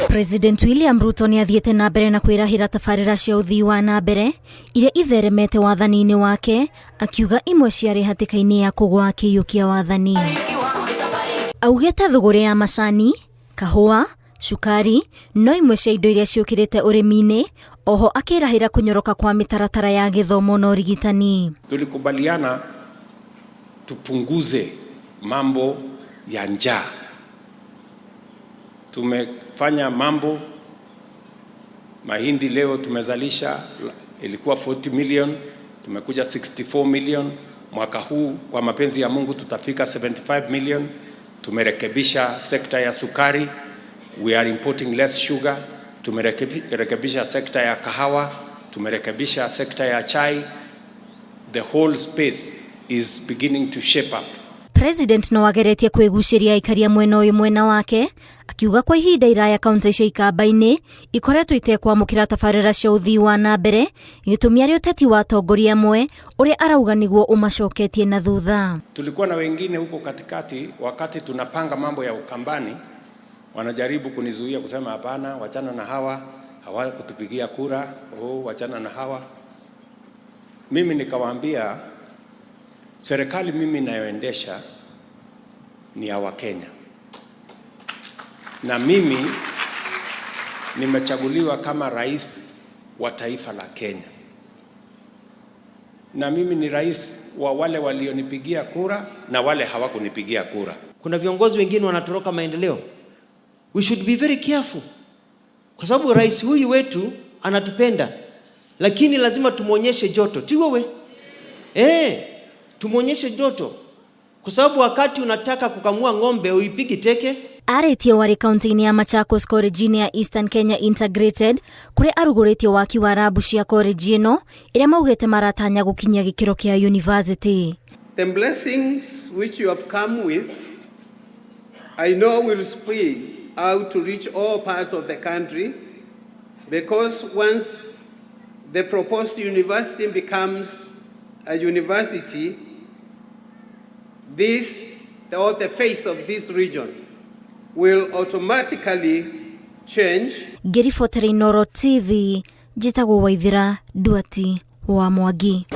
President William Ruto nĩ athiĩte na mbere na kwĩrahĩra tabarĩra cia ũthii wa na mbere iria itheremete wathani-inĩ wake, akiuga imwe ciarĩ hatĩka-inĩ ya kũgwa akĩiyũkia wathani. Augĩte thũgũrĩ ya macani, kahũa, cukari no imwe cia indo iria ciũkĩrĩte ũrĩmi-inĩ, oho akĩrahĩra kũnyoroka kwa mĩtaratara ya gĩthomo na ũrigitani. Tulikubaliana tupunguze mambo ya njaa. Tumefanya mambo, mahindi leo tumezalisha ilikuwa 40 million, tumekuja 64 million. Mwaka huu kwa mapenzi ya Mungu tutafika 75 million. Tumerekebisha sekta ya sukari, we are importing less sugar. Tumerekebisha sekta ya kahawa, tumerekebisha sekta ya chai. The whole space is beginning to shape up. President no ageretie kwĩgucĩria aikaria mwena ũyũ mwena wake, akiuga kwa ihinda iraya kaunti cia ikamba-inĩ ikoretwo itekwamũkĩra tabarĩra cia ũthii wa na mbere, gĩtũmi arĩ ũteti wa atongoria amwe ũrĩa arauga nĩguo ũmacoketie na thutha. Tulikuwa na wengine huko katikati, wakati tunapanga mambo ya Ukambani, wanajaribu kunizuia kusema hapana, wachana na hawa, hawakutupigia kura, oh, wachana na hawa. Mimi nikawaambia serikali mimi inayoendesha ni ya Wakenya, na mimi nimechaguliwa kama rais wa taifa la Kenya, na mimi ni rais wa wale walionipigia kura na wale hawakunipigia kura. Kuna viongozi wengine wanatoroka maendeleo. We should be very careful, kwa sababu rais huyu wetu anatupenda, lakini lazima tumwonyeshe joto, ti wewe tumwonyeshe joto, kwa sababu wakati unataka kukamua ng'ombe uipigi teke. Arĩtie warĩ kaunti-inĩ ya Machakos koreji-inĩ ya Eastern Kenya Integrated, kũrĩa arugũrĩtie waki wa rabu cia koreji ĩno ĩrĩa maugĩte maratanya gũkinyia gĩkĩro kĩa university. The blessings which you have come with, I know, will spread out to reach all parts of the country, because once the proposed university becomes a university, this or the face of this region will automatically change. Ngĩribotera Inooro TV, njĩtagwo Waithĩra Nduati wa Mwangi.